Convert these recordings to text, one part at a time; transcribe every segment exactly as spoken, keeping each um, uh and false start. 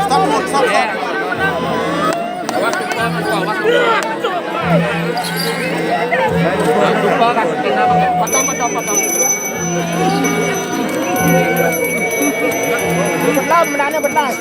Stop dulu, stop, stop. Potong, potong, potong. Berlawan, menangnya berlawan.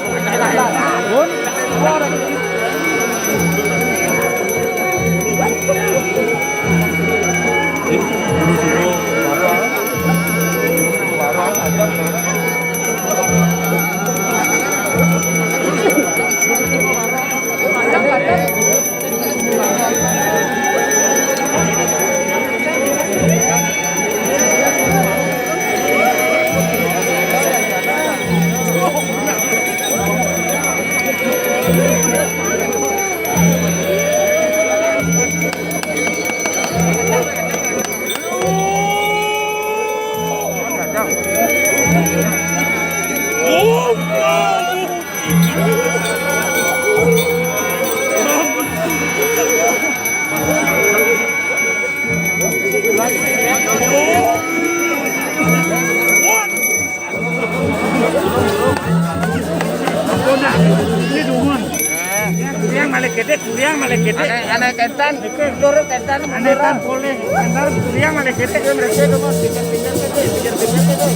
Kuriang malih gedhe, kuriang malih gedhe. Ane, ane ketan, loro ketan, ane tan polih, ketan kuriang malih gedhe. Mereka itu, Bos, pikir-pikir itu, pikir-pikir itu.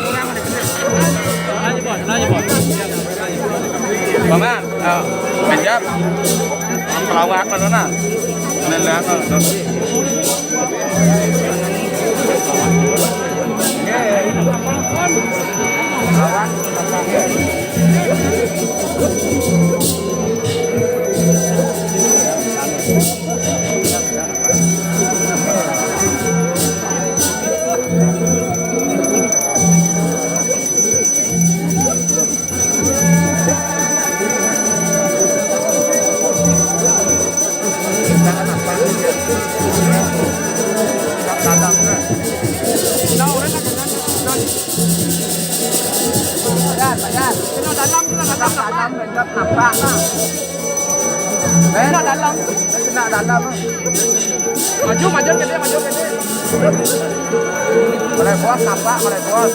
Kurang malih gedhe. Lanjut, Bos, lanjut, Bos. Paman, ya, siap. Pelawak, Paman. Ane lihat, Paman. Nah, orang nak jalan, jalan. Bayar, bayar. Kena dalam tu lah, dalam, dalam. Nampak lah. Kena dalam. Kena dalam. Maju, maju ke dia, maju ke dia. Boleh bos, nampak, boleh bos.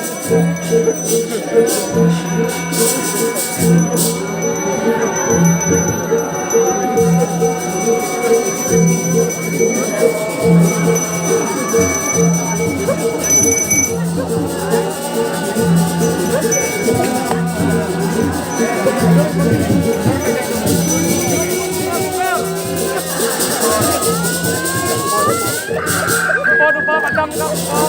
Dupa, dupa, padam juga, dupa.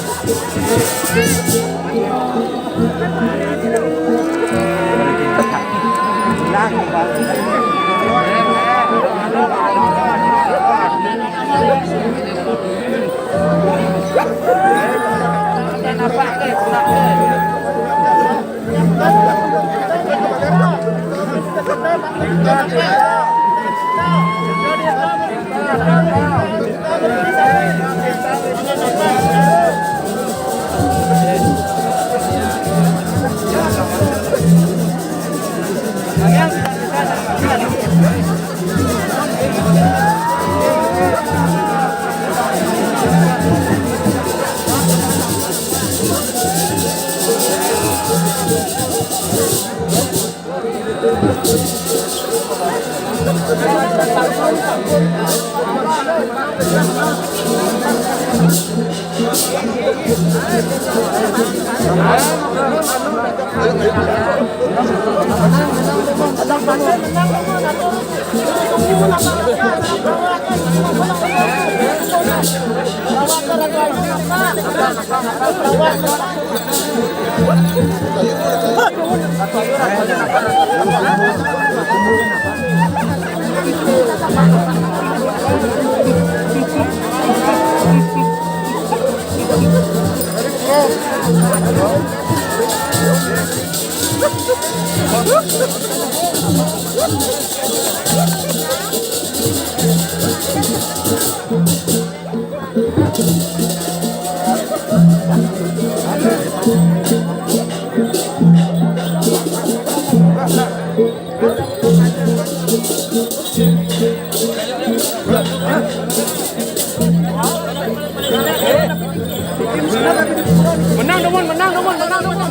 Menang, Domon, menang, Domon, menang, Domon.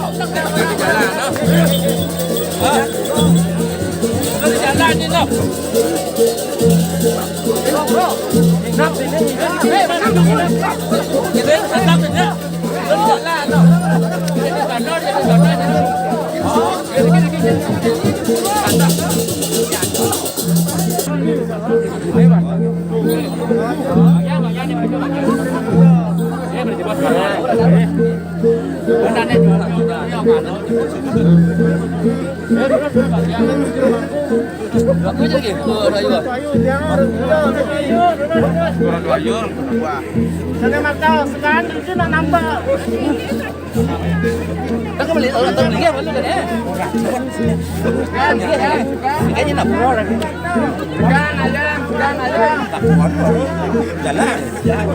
Jalan ni, Dom. Bro, bro. Nap, sini. Eh, menang, Domon. Kita datang, ya. Jalan, Dom. Jadi, sana, jadi, sana, jadi. Oh, jadi, jadi, jadi. Sana. Saya makan sekarang di sini nambah. Kan kembali orang tahu dia, betul kan, ya? Kan, ya, kan. Kan ini nak. Pegang ayam, pegang ayam. Jalan. Jalan.